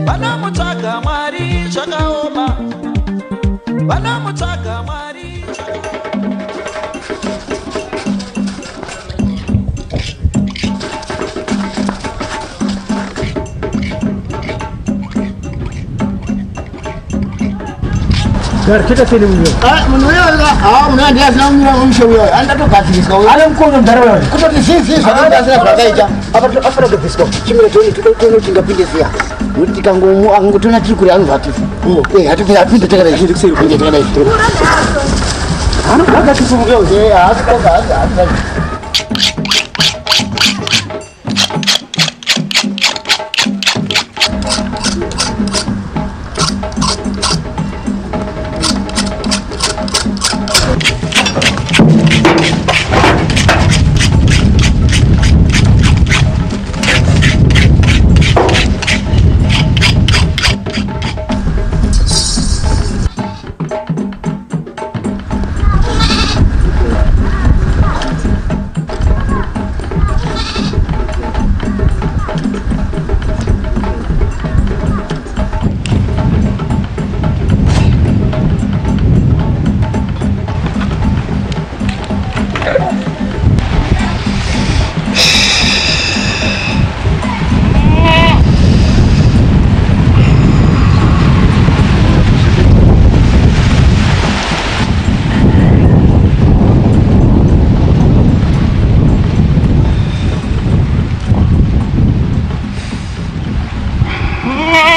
Vanomutsvaga Mwari zvakaoma, vanomutsvaga Mwari. Gari tete munhu. Ah, munhu uyo ah, munhu ndiye asina kumira mushe uyo. Anotogadziriswa uyo. Ane mukono mudhara uyo. Kutoti zizi zvakagadzira zvakaita. Apa afana kubviswa. Chimira tione tione kuti tingapinde siya. Nokuti tikangomu akangotona tiri kure anobva atifa. Eh, hatipinde hatipinde takadai chiri kuseri kunge takadai. Anogadziswa uyo. Eh, haasi koga haasi haasi.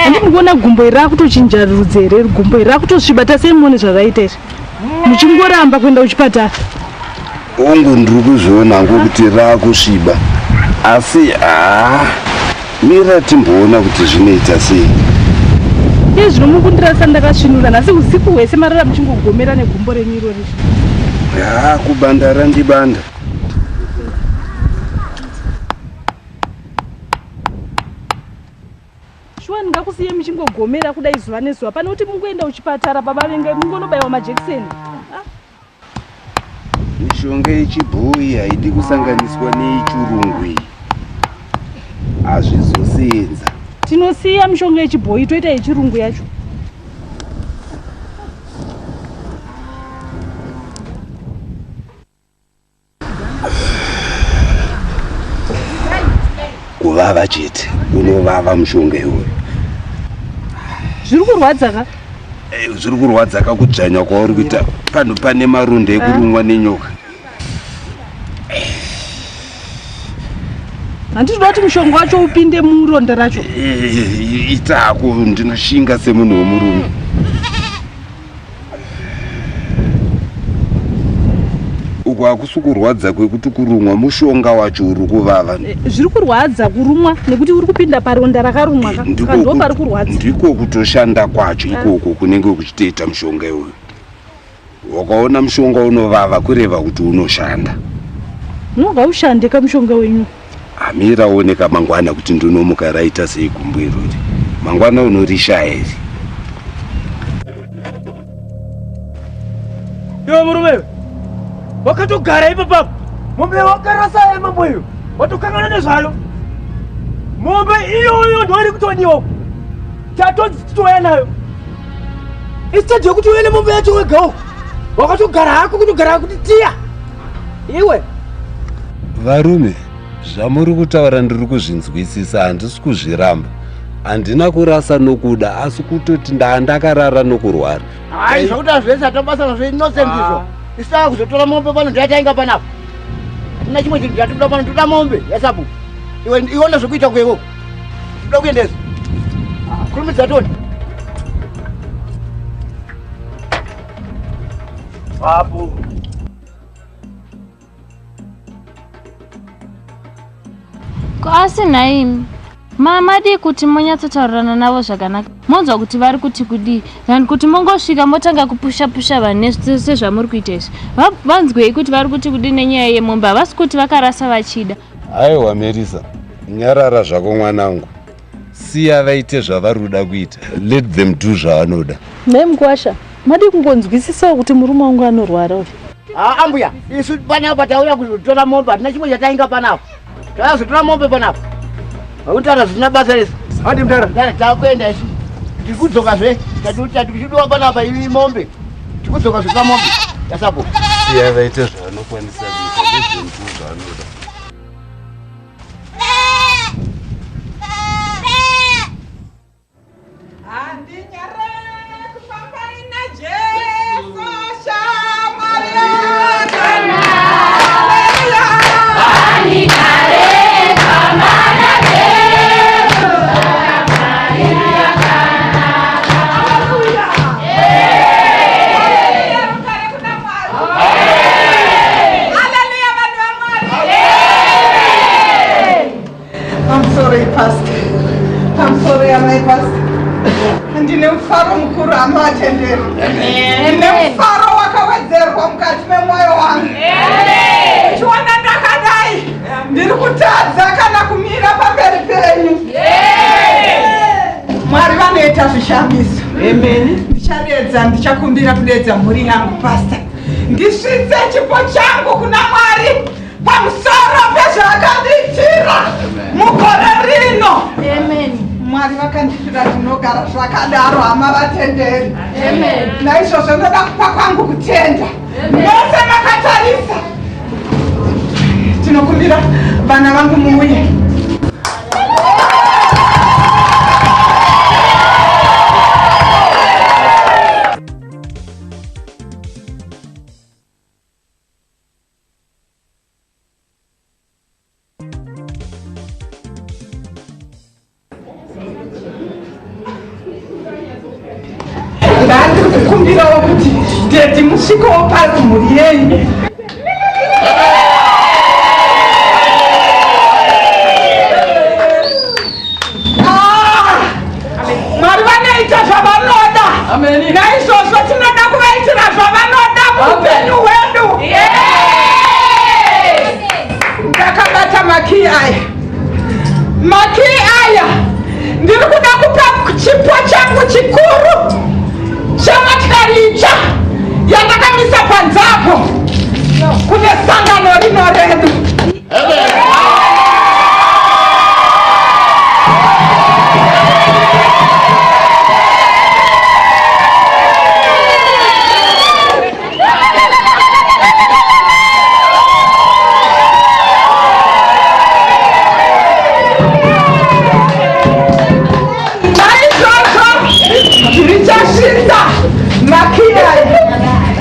Handiri kuona gumbo iri rakutochinja rudzi here? Gumbo iri rakutosviba tasei muone zvaraita izvi. Muchingoramba kuenda kuchipatara. Hongu, ndiri kuzviona hangu kuti raakusviba, asi haa, mira timboona kuti zvinoita sei. Iye zvino mukundirasa ndakasvinura nhasi usiku hwese marara muchingogomera negumbo renyu irori. Haa, kubanda randibanda. Shuwa ndingakusiye muchingogomera kudai zuva nezuva pane kuti mungoenda kuchipatara baba vengai mungonobaiwa majekiseni. Mishonga yechibhoyi haidi kusanganiswa neyechirungu iyi, hazvizosenza. Tinosiya mishonga yechibhoyi toita yechirungu yacho. Kuvava chete, unovava mushonga iwoyo. Zviri kurwadza ka? Zviri kurwadza ka kudzvanya kwauri kuita panhu pane maronda ekurumwa nenyoka. Handinoda kuti mushonga wacho upinde muronda racho. Itako ndinoshinga semunhu wemurume. Uku hakusi kurwadza kwekuti kurumwa, mushonga wacho uri kuvava. Zviri kurwadza kurumwa nekuti uri kupinda paronda rakarumwa ka. Ndo pari kurwadza. Ndiko kutoshanda kwacho ikoko kunenge kuchitoita mushonga iwoyo. Wakaona mushonga unovava kureva kuti unoshanda. Ungaushande ka mushonga wenyu. Amira uone mangwana kuti ndinomuka raita sei gumbo irori. Mangwana unorishaya iri. Iwe murume, wakatogara ipapapo. Mombe wakarasa mambo iyo. Watokangana nezvayo. Mombe iyoyo ndo iri kutodiwa. Tatonzi titouya nayo. Instead yekuti uye nemombe yacho wega uko. Wakatogara hako kutogara kuti tiya. Iwe. Varume, zvamuri kutaura ndiri kuzvinzwisisa, handisi kuzviramba. Handina kurasa nokuda, asi kutoti ndakarara nokurwara. Hai, zvakuti hazvese hatabasa nazvo innocent izvo. Isava kuzotora mombe pano ndiyatainga panapa. Hatina chimwe chinhu chatinoda pano, toda mombe yasabu. Iwe iona zvekuita kwewo. Toda kuendesa. Kurumidza tione. Babu. Ko asi nhaimi, mama dii kuti munyatsotaurirana navo zvakanaka. Monzwa kuti vari kuti kudii than kuti mongosvika motanga kupusha pusha vanhu sezvamuri kuita izvi. Vanzwei kuti vari kuti kudii nenyaya yemombe havasi kuti vakarasa vachida. Aiwa Melissa, nyarara zvako mwanangu. Siya vaite zvavari kuda kuita. Let them do zvavanoda. Nhai mukwasha, madii kungonzwisisawo kuti murume wangu anorwara uyu? Haa ambuya, isu panapa tauya kuzotora mombe, hatina chimwe chatainga panapa. Tauya kuzotora mombe panapa. Vakutaura zvisina basa rese. Hadi mdara. Mdara takuenda isu. Tiri kudzoka zve. Tati tichidiwa panapa imi mombe. Tiri kudzoka zve pamombe. Yasapo. Siya vaite zvavanokwanisa kuita. Let them do zvavanoda. Pamusoro pastor. Pamusoro yamai pastor. Ndine mufaro mukuru hama vatenderi. Ndine mufaro wakawedzerwa mukati memwoyo wangu. Uchiona ndakadai ndiri kutadza kana kumira pamberi penyu. Mwari vanoita zvishamiso. Ndichadedza, ndichakumbira kudedza mhuri yangu pastor. Ndisvitse chipo changu kuna Mwari. Pamusoro pezvaakandiitira mugore rino. Amen. Mwari vakandiitira zvinogara zvakadaro hama vatenderi. Amen. Naizvozvo ndoda kupa kwangu kutenda. Mose makatarisa. Tinokumbira vana vangu muuye. Ndandiri kukumbirawo kuti daddy musvikewo pari mhuri yenyu. Ah! Mwari vanoita zvavanoda. Naizvozvo tinoda kuvaitira zvavanoda muupenyu hwedu. Ndakabata makii aya. Makii aya ndiri kuda kupa chipo changu chikuru chemotikari itsva yandakamisa panze apo kune sangano rino redu. Naizvozvo ndichasvitsa makiyi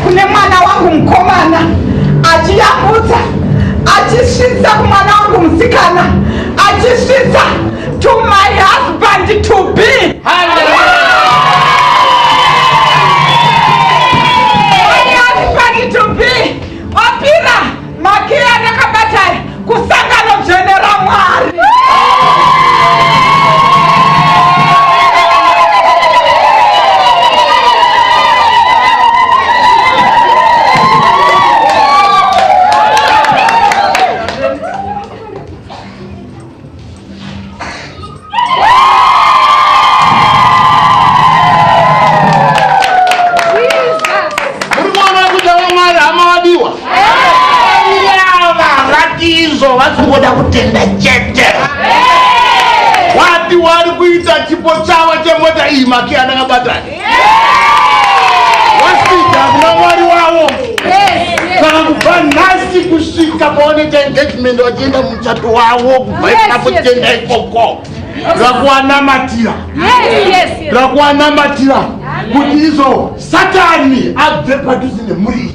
kune mwana wangu mukomana achiyambutsa achisvitsa kumwana wangu musikana achisvitsa to my husband to be. My husband to be opira makiyi andakabata kusangano dzvene raMwari. Muri kuona kuti vamwari hama vadiwa ava vatiizvo vasingoda kutenda chete wati wari kuita chipo chavo chemota iyi maki andakabata wasvika kuna mwari wavo saka kubva nhasi kusvika paoneta engagement vachienda muchato wavo kubva ipapo tenda ikoko rakuwanamatira rakuwanamatira kuti izvo satani abve padhuze nemhuri iyi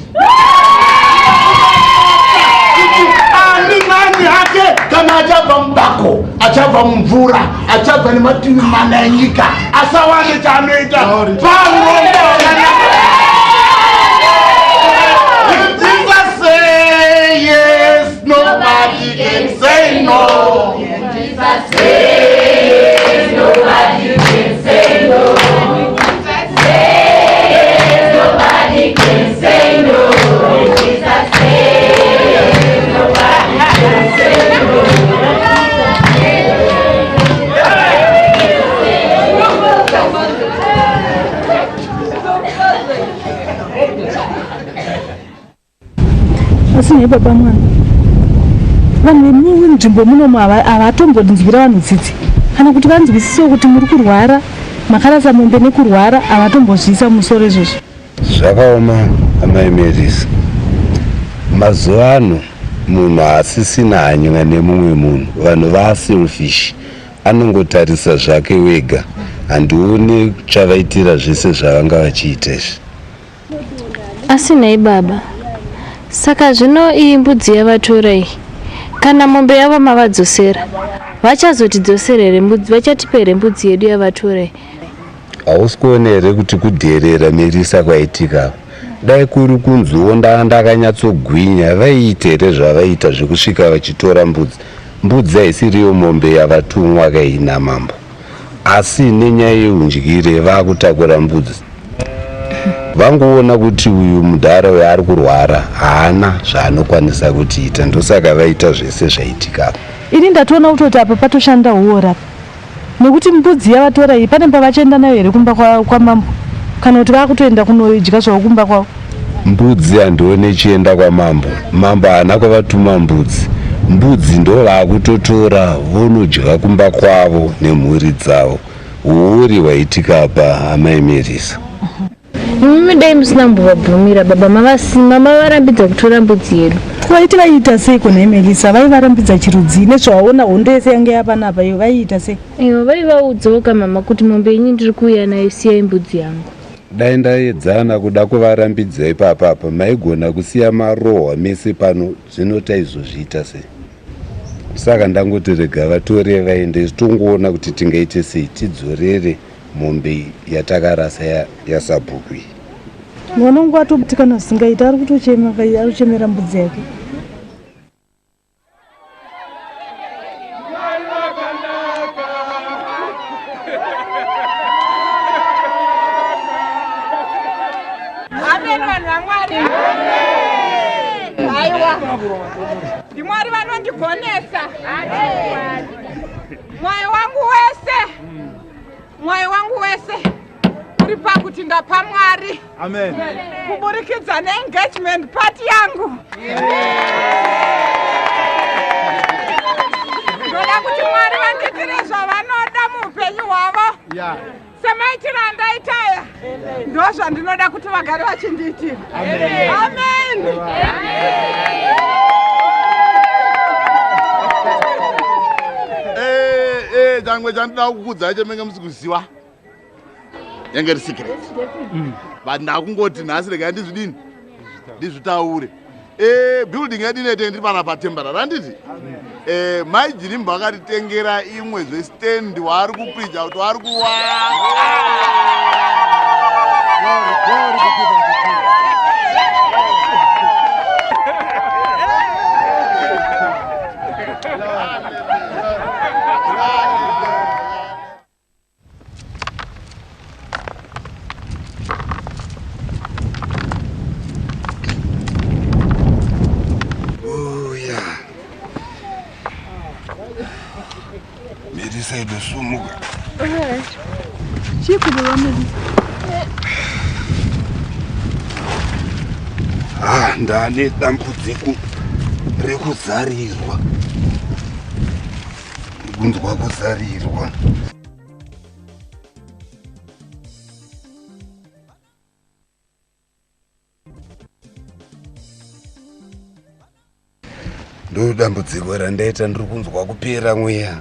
kuti ani nani hake kana achabva mubako achabva mumvura achabva nemativi mana enyika asawane chaanoita paurombo hwakanaka. If Jesus say yes, nobody can say no. Jesus says nobody can say no. Asi nhai baba mwana, vanhu vemunzvimbo munomu havatombonzwira vanhu tsitsi kana kuti vanzwisisewo kuti muri kurwara, makarasa mombe nekurwara, havatombozviisa mumusoro izvozvo. Zvakaoma amai Merisa. Mazuva ano munhu haasisina hanya nemumwe munhu, vanhu vaaselfish, anongotarisa zvake wega. Handione chavaitira zvese zvavanga vachiita izvi. Asi nhai baba, saka zvino iyi mbudzi yavatora iyi, kana mombe yavo mavadzosera, vachazotidzosera here mbudzi, vachatipa here mbudzi yedu yavatora iyi? Hausi kuona here kuti kudherera Melisa kwaitika apa? Dai kuri kunziwo ndanga ndakanyatsogwinya vaiita here zvavaiita zvekusvika vachitora mbudzi? Mbudzi haisiriyo mombe yavatumwa ka iyi namambo. Asi nenyaya yeundyire vakutakura mbudzi. Vangoona kuti uyu mudhara uyu ari kurwara haana zvaanokwanisa kutiita ndosaka vaita zvese zvaitika apa. Ini ndatoona kutoti apa patoshanda huori apa. Nekuti mbudzi yavatora iyi pane pavachaenda nayo here kumba kwamambo kana kuti vakutoenda kunoidya zvavo kumba kwavo? Mbudzi handione ichienda kwamambo. Mambo haana kwavatuma mbudzi. Mbudzi ndovakutotora vonodya kumba kwavo nemhuri dzavo. Huori hwaitika apa amai Merisa. Imimi dai musina kumbovabvumira baba mamavarambidza kutora mbudzi yedu. Vaiti vaiita seiko nhai Melissa? Vaivarambidza chirudzii nezvawaona hondo yese yange yapanapa iyo vaiita sei? Ivo vaivaudzawoka mama kuti mombe yenyu ndiri kuuya nayo siyai mbudzi yangu. Dai ndaedzana kuda kuvarambidza ipapa apa maigona kusiya marohwa mese pano zvino taizozviita sei? Saka ndangoti rega vatore vaende tongoona kuti tingaite sei tidzorere mombe yatakarasa yasabhuku iyi. Mwana wangu atobatikana zvisingaiti ari kutochema ari kuchemera mbudzi yake. Amen vanhu vaMwari. Aiwa. NdiMwari vanondigonesa. Mwoyo wangu wese. Mwoyo wangu wese uri pakuti ndapa Mwari. Amen. Kuburikidza neengagement party yangu. Ndoda kuti Mwari vandiitire zvavanoda muupenyu hwavo. Yeah. Semaitiro andaita aya ndozvandinoda kuti vagare vachindiitira. Amen. Amen. Eh, eh, changwe chandinoda kukuudzai chemenge musi kuziva yange iri secret but ndakungoti nhasi regai ndizvidini ndizvitaure. Eh, building yedu inoite ndiri pana patembarari handiti? Eh, mai Jirimba vakatitengera imwe zvestand waari kupreacha kuti waari kuwaka. Melisa idosumuka. Chii baba Melisa? Ah, ndane dambudziko rekuzarirwa. Kunzwa kuzarirwa. Ndo dambudziko randaita, ndiri kunzwa kupera mweya.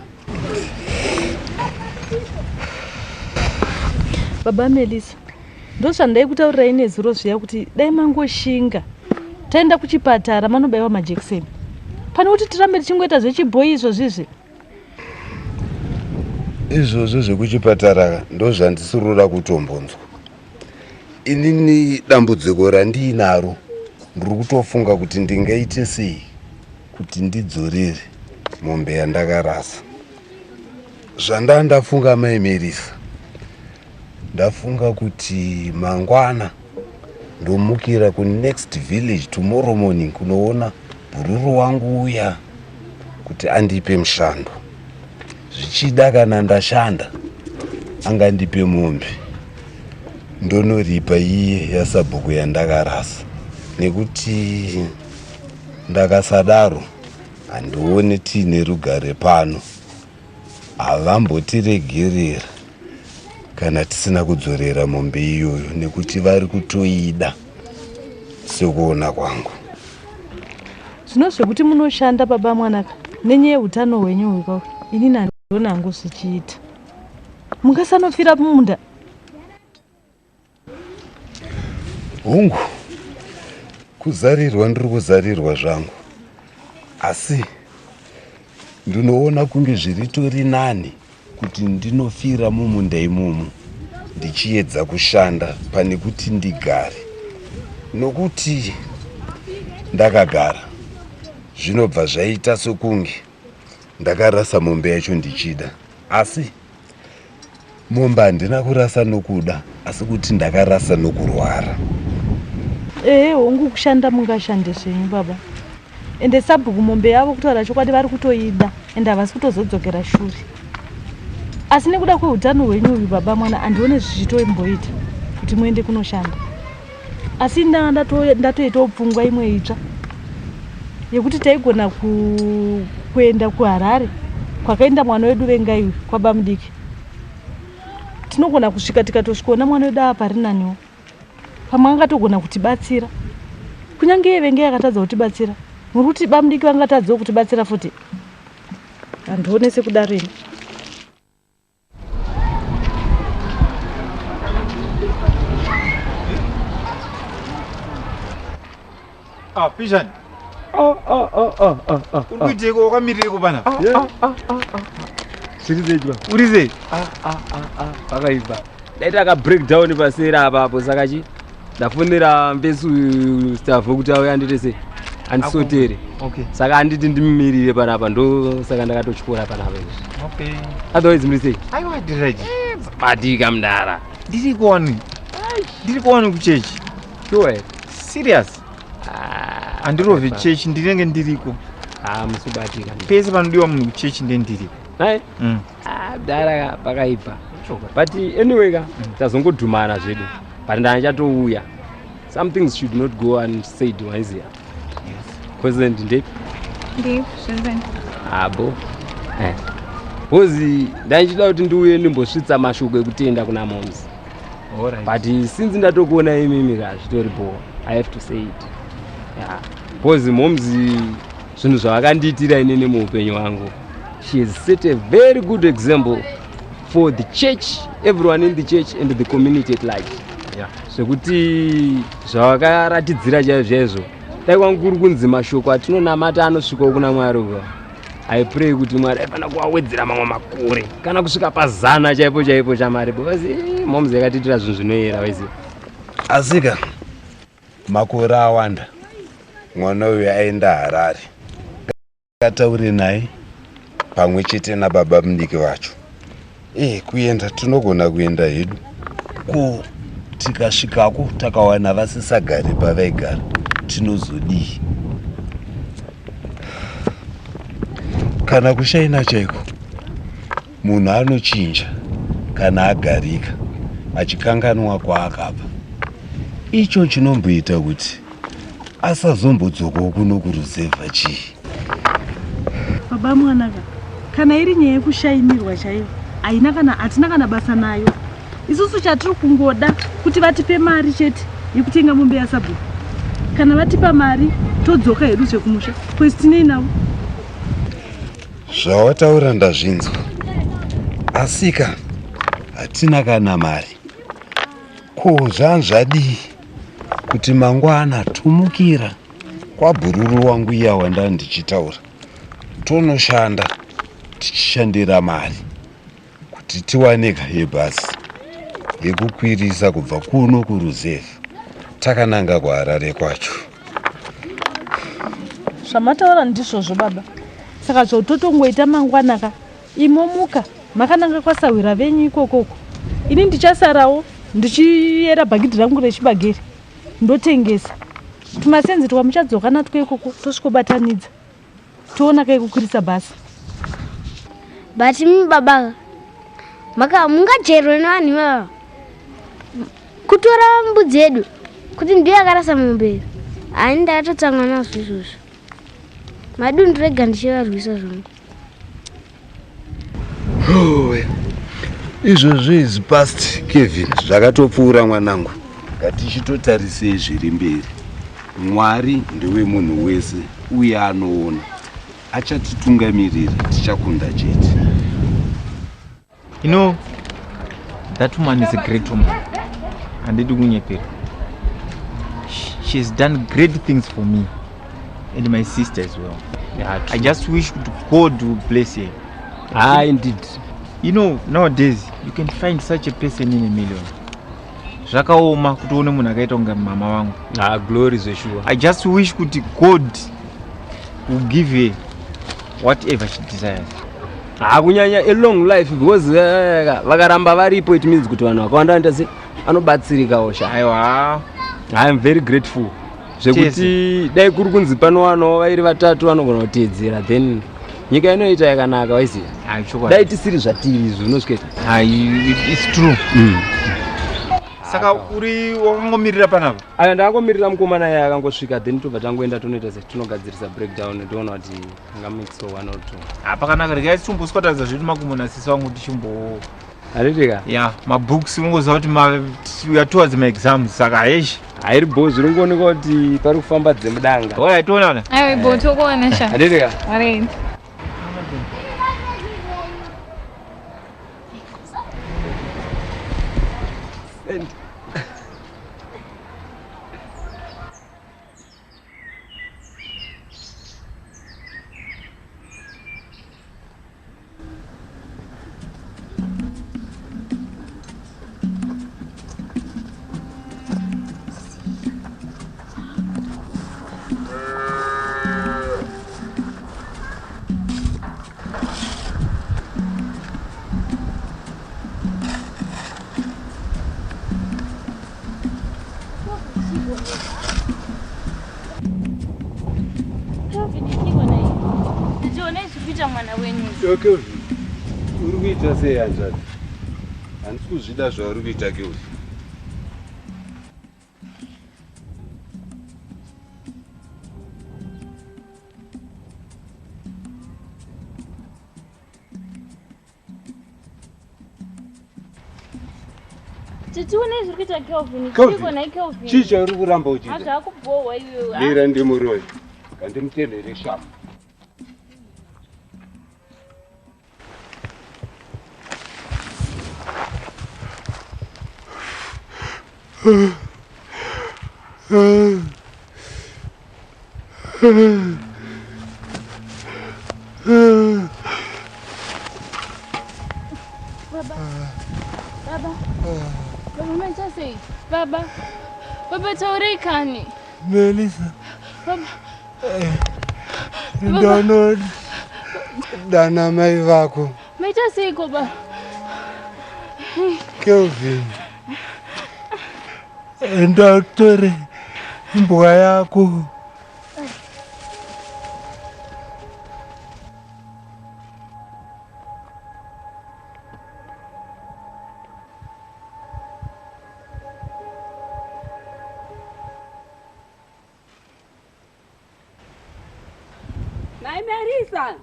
Baba Melisa, ndozvandaikutaurirai nezuro zviya kuti dai mangoshinga taenda kuchipatara manobaiwa majekiseni pane kuti tirambe tichingoita zvechibhoyi izvozvizvi. Izvozvo zvekuchipatara ndozvandisurura kutombonzwa. Inini dambudziko randiinaro ndiri kutofunga kuti ndingaite sei kuti ndidzorere mombe yandakarasa. Zvanda ndafunga mai Melisa, ndafunga kuti mangwana ndomukira kunext village tomorrow morning kunoona bhururu wangu uya kuti andipe mushando. Zvichida kana ndashanda angandipe mombe ndonoripa iye yasabhuku yandakarasa. Nekuti ndakasadaro handione tiine rugare pano. Havambotiregerera kana tisina kudzorera mombe iyoyo nekuti vari kutoida sekuona kwangu. Zvino zvekuti munoshanda baba mwanaka nenyaya yeutano hwenyu hwekwa inini handioni hangu zvichiita. Mungasanofira mumunda. Hongu, kuzarirwa ndiri kuzarirwa zvangu, asi ndinoona kunge zviritori nani kuti ndinofira mumunda imomo ndichiedza kushanda pane kuti ndigare, nokuti ndakagara zvinobva zvaita sokunge ndakarasa mombe yacho ndichida, asi mombe handina kurasa nokuda, asi kuti ndakarasa nokurwara. Ehe, hongu, kushanda mungashande zvenyu baba, ende sabhuku mombe yavo kutaura chokwadi vari kutoida ende havasi kutozodzokera shure, asi nekuda kweutano hwenyu uyu baba mwana handione zvichitomboita kuti muende kunoshanda. Asi ndanga ndatoitawo pfungwa imwe itsva yekuti taigona kuenda kuHarare kwakaenda mwana wedu Vengai uyu kwabamudiki. Tinogona kusvika tikatosvikoona mwana wedu ava pari naniwo, pamwe angatogona kutibatsira. Kunyange iye Vengai akatadza kutibatsira, muri kuti bamudiki vangatadzawo kutibatsira futi? Handione sekudaro ini. Ah, Pishan. Oh, oh, oh, oh, oh, oh. Uri kuiteiko wakamirireko panapa? Yeah. Ah, ah, ah, Zviri sei chiba? Uri sei? Ah, ah, ah, ah. Pakaipa. Ndaita ka breakdown paseri apa apo saka chi ndafonera mbesu staff kuti auye andite sei? Andisotere. Okay. Saka anditi ndimumirire panapa ndo saka ndakatotyora panapa izvi. Okay. Otherwise muri sei? Aiwa ndiri right. Batika mdara. Ndiri kuwani. Ndiri kuwani kuchechi. Sure. Serious. Handirovi chechi ndinenge ndiriko. Ah, musubatika. Pese panodiwa munhu kuchechi ndiye ndiriko. Hai? Ah, mdara pakaipa. But anyway ka tazongodhumana zvedu. But ndachatouya. Some things should not go unsaid waiziya. President ndepi? Ndipi zvinzeni. Abo. Eh. Because ndaichida kuti ndiuye ndimbosvitsa mashoko ekutenda kuna moms. Alright. But since ndatokuona imimi ka zvitori bho. I have to say it. Yeah. Because moms zvinhu zvavakandiitira inini muupenyu hwangu. She has set a very good example for the church, everyone in the church and the community at large. Yeah. Zvekuti zvavakaratidzira chaizvo chaizvo dai kwangu kuri kunzi mashoko atinonamata anosvikawo kuna Mwari uko. I pray kuti Mwari aifanira kuwawedzera mamwe makore kana kusvika pazana chaipo chaipo chamari because moms yakatiitira zvinhu zvinoyera waiziva. Asika makore awanda mwana uyu aenda Harare, ngataure naye pamwe chete nababa mudiki vacho. Kuenda tinogona kuenda hedu, ko tikasvikako takawana vasisagare pavaigara tinozodii? Kana kushaina chaiko munhu anochinja kana agarika achikanganwa kwaakabva. Icho chinomboita kuti asazombodzokawo kuno kuruzevha chii? Baba mwanaka, kana iri nyaya yekushainirwa chaiyo haina kana hatina kana basa nayo. Isusu chatiri kungoda kuti vatipe mari chete yekutenga mombe yasabhuku. Kana vatipa mari todzoka hedu zvekumusha, kwesi tinei navo. Zvawataura ndazvinzwa, asika hatina kana mari. Ko zvanzvadii kuti mangwana tumukira kwabhururu wangu iya wanda ndichitaura, tonoshanda tichishandira mari kuti tiwane yebhasi yekukwirisa kubva kuno kuruzevha takananga kuHarare kwacho. Zvamataura ndizvozvo baba, saka zvototongoita mangwanaka imomuka makananga kwasahwira venyu ikokoko. Ini ndichasarawo ndichiyera bhagidhi rangu rechibageri ndotengesa tumasenzi twamuchadzoka natwo ikoko tosvikobatanidza toona kaikukwirisa bhasi. But imi baba maka mungajerwe nevanhu ivava kutora mbudzi yedu kuti ndiyo yakarasa mombe. Hani ndakatotsamwa nazvo izvozvo. Madundu rega ndichivarwisa zvangu. Izvozvo is past Kevin, zvakatopfuura mwanangu. Ngatichitotarisei zviri mberi. Mwari ndewemunhu wese uye anoona. Achatitungamirira, tichakunda chete. You know, that woman is a great woman. Handidi kunyepera. She has done great things for me and my sister as well. Yeah, I just wish God will bless her. Ah, indeed. You know, nowadays you can find such a person in a million. Zvakaoma kuti uone munhu akaita kunge mama vangu. Ah, glory zveshuwa. I just wish kuti God will give her whatever she desires. Ha, kunyanya a long life because vakaramba varipo it means kuti vanhu vakawanda vanoita se anobatsirikawo sha. Aiwa. I am very grateful. Zvekuti dai kuri kunzi panowanawo vairi vatatu vanogona kuteedzera then nyika inoita yakanaka waiziva. Dai tisiri zvatiri izvi unosvika. It's true. Saka uri wakangomirira panapa? Aya ndakangomirira mukomana iye akangosvika then tobva tangoenda tonoita se tinogadzirisa breakdown toona kuti angamixo one or two. Ah, pakanaka regai tichimboswataridza zvedu makumbo nasisi vangu tichimbo Handitika? Yeah, mabooks ungoziva kuti we are towards my exams saka heshi. Hairi bho zviri kungoonekwa kuti pari kufamba dzemudanga. Oya toonana. Aiwa bho tokuona sha. Handitika? Alright. And Kelvin, uri kuita sei hanzvadzi? Handisi kuzvida zvauri kuita Kelvin. Titione zviri kuita Kelvin. Kelvin, Chiiko nhai Kelvin? Chii chauri kuramba uchiita? Hazvakubhohwa iwewe. Mira ndimuroyi. Ngandimutenhere shamu. Baba. Baba. Baba maita sei? Baba. Baba taurai kani. Melissa. Baba. Ndonodana mai vako Maita seiko baba? Kelvin. Enda utore imbwa yako. Mai Marisa.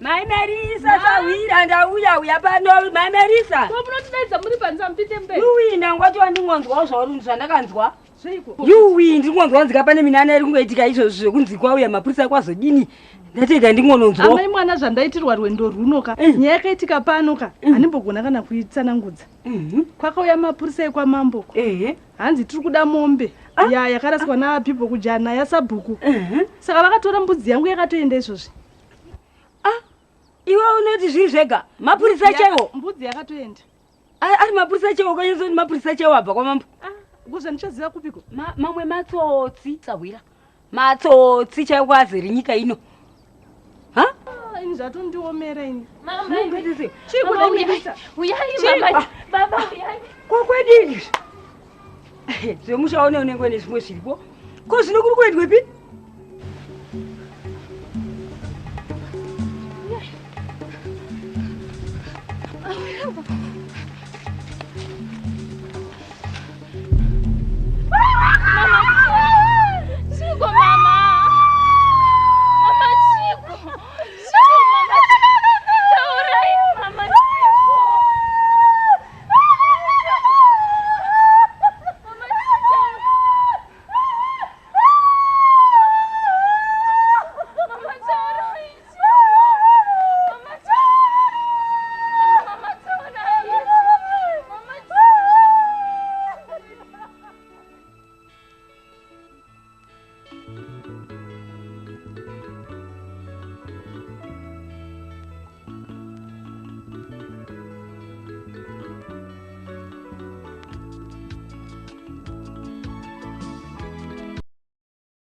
Mai Marisa sahwira ndauya uya pano Mai Marisa. Ko munotidaidza muri panze mupinde mberi. Yuwi ndangwati wandingonzwawo zvauri zvandakanzwa. Yuwi ndingonzwa nzika pane minana iri kungoitika izvozvi zvekunzi kwauya mapurisa kwazodini. Ndatega ndingononzwa. Amai mwana zvandaitirwa rwendo rwuno ka. Nyaya yakaitika pano ka. Handimbogona kana kuitsanangudza. Kwakauya mapurisa ekwamambo. Hanzi tiri kuda mombe. Ya yakaraswa naPipo kujana yasabhuku. Saka vakatora mbudzi yangu yakatoenda izvozvi. Iwe unoti zvii zvega? Mapurisa chaiwo. Mbudzi yakatoenda. Ari mapurisa chaiwo kanyatso mapurisa chaiwo abva kwamambo. Kuzvandichaziva kupiko? Mamwe matsotsi sahwira. Matsotsi chaiwo azere nyika ino. Ha? Ini zvatondiomera ini. Mama, Chii Mama, kuda uyai. Melissa? Uyai Chii? mama. Baba uyai. Kokwedini? Zvemusha une unenge une zvimwe zviripo. Ko zvino kuri kuendwepi?